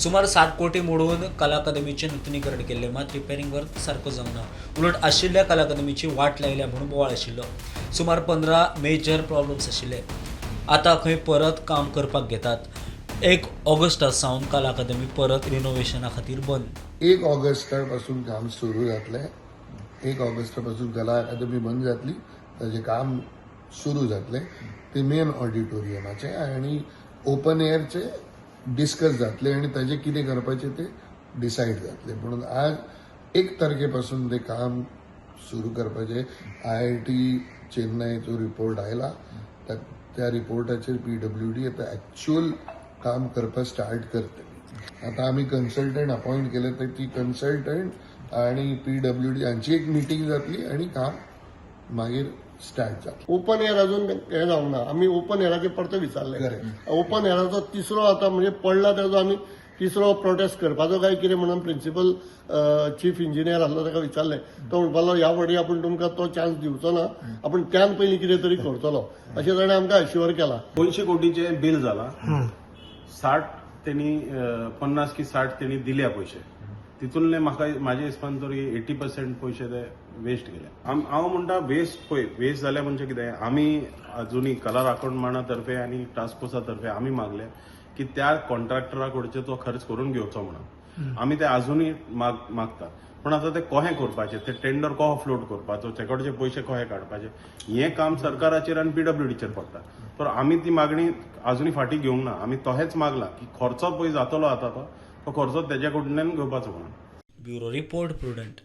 सुमार 60 कोटी मोडून कला अकादमीचें नुतनीकरण केल्लें. मात रिपेरींग वर्क सारको जावंक ना. उलट आशिल्ल्या कला अकादमीची वाट लायल्या म्हणून बोवाळ आशिल्लो. सुमार 15 मेजर प्रॉब्लम्स आशिल्ले. आतां खंय परत काम करपाक घेतात. 1 ऑगस्टा सावन कला अकादमी परत रिनोव्हेशना खातीर बंद. 1 ऑगस्टा पासून काम सुरू जातलें. 1 ऑगस्टा पासून कला अकादमी बंद जातली, ताजें काम सुरू जातलें. ते मेन ऑडिटोरियमाचें आनी ओपन एअरचें डिस्कस जातलें आनी ताजें कितें करपाचें तें डिसायड जातलें. म्हणून आज 1 तारखे पासून तें काम सुरू करपाचें. आयआयटी चेन्नयचो रिपोर्ट आयला. त्या रिपोर्टाचेर पीडब्ल्यूडी आतां एक्च्युअल काम करपाक स्टार्ट करतली. आता आमी कन्सल्टंट अपॉइंट केले, तर ती कन्सल्टंट आणि पीडब्ल्यूडी हांची एक मिटींग जातली आणि काम मागीर स्टार्ट जातलें. ओपन एअर अजून हें जावंक ना. आमी ओपन एअराचेर परते विचारलें. ओपन एअराचो तिसरो आतां म्हणजे पडला, तेजो आमी तिसरो प्रोटेस्ट करपाचो काय कितें म्हणून प्रिन्सिपल चीफ इंजिनियर आसलो ताका विचारलें. तो म्हणपाक लागलो, ह्या फावटी आपूण तुमकां तो चान्स दिवचो ना, आपूण त्यान पयलीं कितें तरी करतलो, अशें ताणें आमकां अश्युअर केलां. 200 कोटीचे बिल जाला. 60 तेणी, 50 की 60 तेणी दिल्या पयशे. तितूनले म्हाका म्हाज्या हिसपान तरी 80% पयशे ते वेस्ट गेले. हांव म्हणटा वेस्ट. पळय, वेस्ट जाले म्हणजे कितें, आमी अजुनूय कला राखण मांडा तर्फे आनी टास्क फोर्सा तर्फे आमी मागले की त्या कॉन्ट्रॅक्टरा कडचे तो खर्च करून घेवचो म्हणून. आमी ते अजुनूय मागता. पूण आतां ते कोहें करपाचें, ते टेंडर कोहो फ्लोट करपाचो, ते कडचे पयशे कोहे काडपाचे, हें काम सरकाराचेर आनी पीडब्ल्यूडीचेर पडटा. तर आमी ती मागणी अजुनूय फाटीं घेवंक ना. आमी तहेच मागला की खर्चो पळय जातलो आतां, तो तो खर्चो तेज्या कडल्यान घेवपाचो म्हणून. Bureau report, prudent.